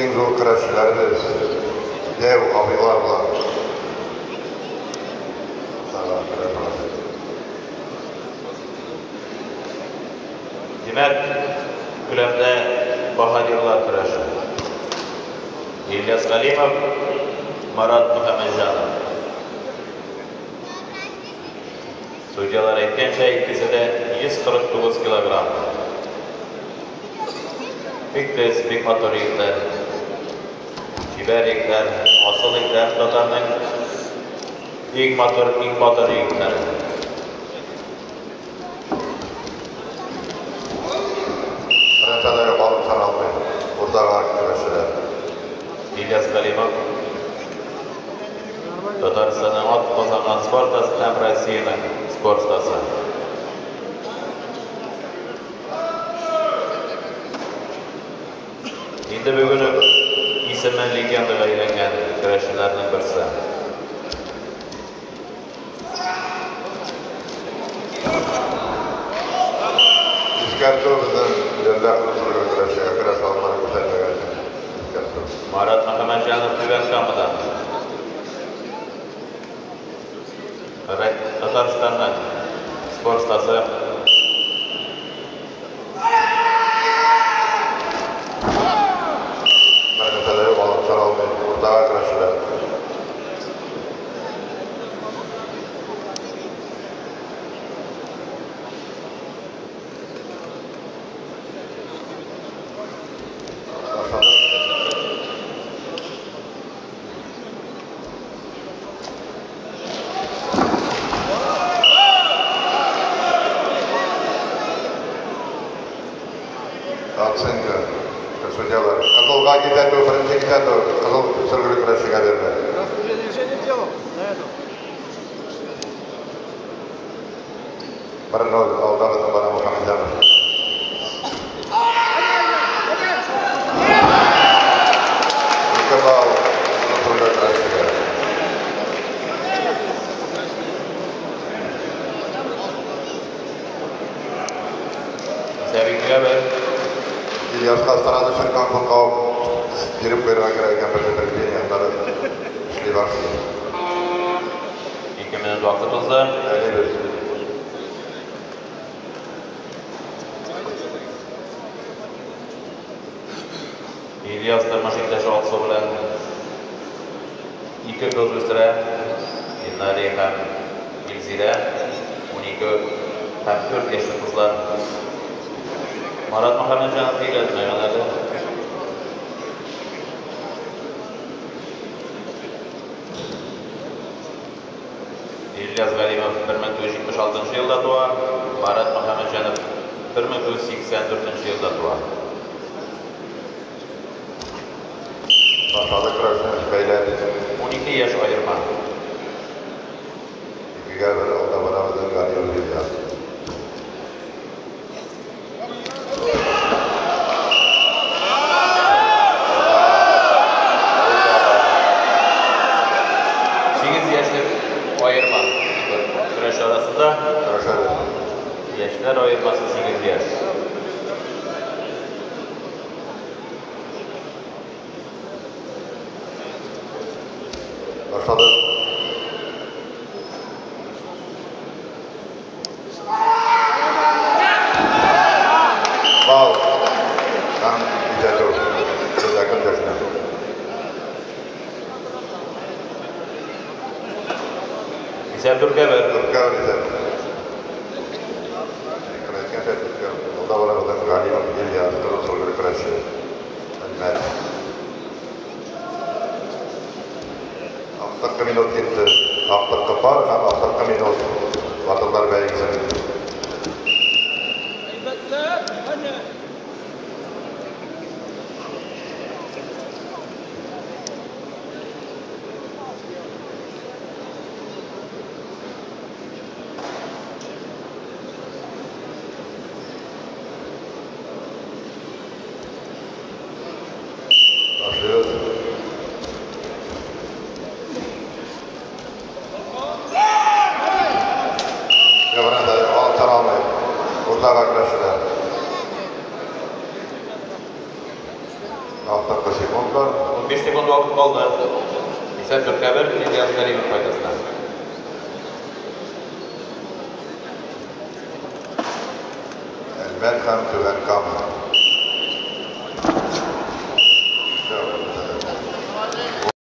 Иң зур көрәшчеләребез, дәү абыйлар була. Димәк, күләмдә баһадирлар көрәше. Ильяс Галимов, Марат Мөхәммәтҗанов. Судьялар әйткәнчә, икесе дә 149 килограмм. Бик тиз, бик матур егетләр. Чибәр егетләр, асыл егетләр, татарның иң матур, иң батыр егетләре. Бернәрсә дә алып саналмый. Уртага көрәшчеләр. Ильяс Галимов Татарстанның ат казанган спорт остасы һәм Россиянең спорт остасы. Инде бүген үк исеме легендага әйләнгән көрәшчеләрнең берсе. Искәртү безнең җирләр кызыл көрәшчегә көрәш алымнары күрсәтмәгән өчен. Искәртү. Марат Мөхәммәтҗанов Түбән Камадан. Татарстанның спорт остасы. Бернәрсә дә юк, алып саналмый. Уртага көрәшчеләр. Башладык. Оценка судьялар. Кызылга кисәтү, беренче кисәтү, кызыл сөлгеле көрәшчегә бирелә. Раз уже движение делал до этого. 1-0 алда безнең бара Мөхәммәтҗанов. Ике балл кызыл сөлгеле көрәшчегә. Исәп 2-1. Ильяска сразу чыккан куркау биреп куярга кирәк икән бер предупреждение, аннары эшли башлый. 2 минут вакыт узды. Әйлибез. Ильяс тормыш иптәше Алсу белән ике кыз үстерә. Динария һәм Илзирә, 12 һәм 4 яшьлек кызлар. Марат Мөхәммәтҗанов өйләнмәгән әле. Ильяс Галимов 1976 елда туа, Марат Мөхәммәтҗанов 1984 елда туа. Башлады көрәшне бәйләп. 12 яшь аерма. 2-1 алда бара безнең Галимов Ильяс. Сигез яшьлек аерма көрәш арасында. Көрәшәбез. Яшьләр аермасы 8 яшь. Башладык. Бал һәм кисәтү. Сезгә көндәшне. Исәп 4-1. 4-1 исәп. Әйткәнчә, 4-1. Алда бара безнең Галимов Ильяс, кызыл сөлгеле көрәшче. Әлмәт. Ахыргы минут китте. Ахыргы пар һәм ахыргы минут. Батырлар бәйгесенең. Әйбәтләп, әнә. Başlıyoruz. Yavran da alıp almayın. Burada arkadaşlar. Ахыргы секундлар. 15 секунд вакыт калды. Исәп 4-1 Ильяс Галимов файдасына. Әлмәт һәм Түбән Кама.